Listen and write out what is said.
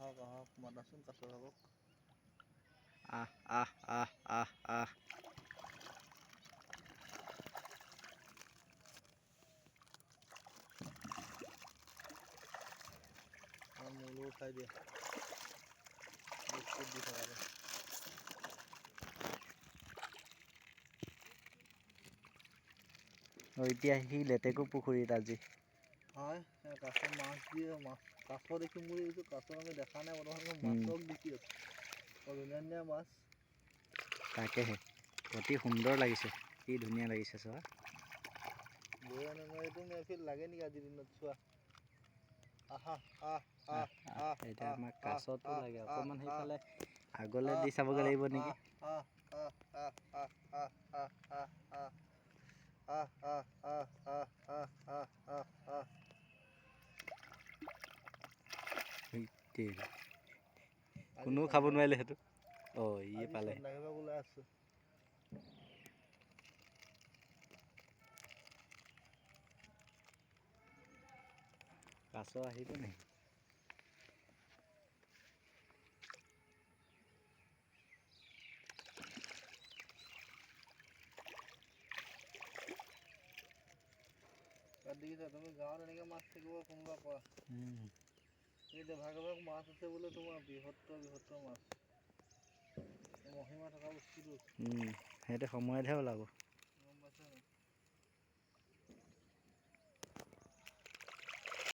আহক আহক, মাতাচোন কাছ ভাগক। আহ আহ আহ আহ আহ। মোলৈও উঠাই দিয়া, বিস্কুট দি থকাটো। ঐতিহাসিক লেটেকু পুখুৰীত আজি। হয়, কাছ মাছ দিয়ে, মাছ কাছ দেখিম বুলি ভাবিছোঁ, কাছ আমি দেখা নাই বৰ্তমান, মাছক দেখি আছোঁ, বৰ ধুনীয়া ধুনীয়া মাছ। তাকেহে অতি সুন্দৰ লাগিছে, কি ধুনীয়া লাগিছে চোৱা। বঢ়িয়া। এইটো মেহফিল লাগে নেকি আজিৰ দিনত, চোৱা। আহা আহ আহ আহ। এতিয়া আমাক কাছতো লাগে, অকণমান সেইফালে আগলৈ দি চাবগৈ লাগিব নেকি? আহ আহ আহ আহ আহ আহ আহ আহ আহ আহ আহ আহ আহ আহ আহ আহ। কোনেও খাব নোৱাৰিলে সেইটো। অঁ, ইয়ে পালে। ওলাই আছে। কাছ আহিব নেকি? তাত দেখিছা তুমি, গাঁৱত এনেকৈ মাছ থাকিব কোনোবা কোৱা? এই এভাগ এভাগ মাছ আছে বোলে তোমাৰ, বৃহত্তৰ বৃহত্তৰ মাছ, মহিমা থকা বস্তুটো। সেইটো সময়তহে ওলাব।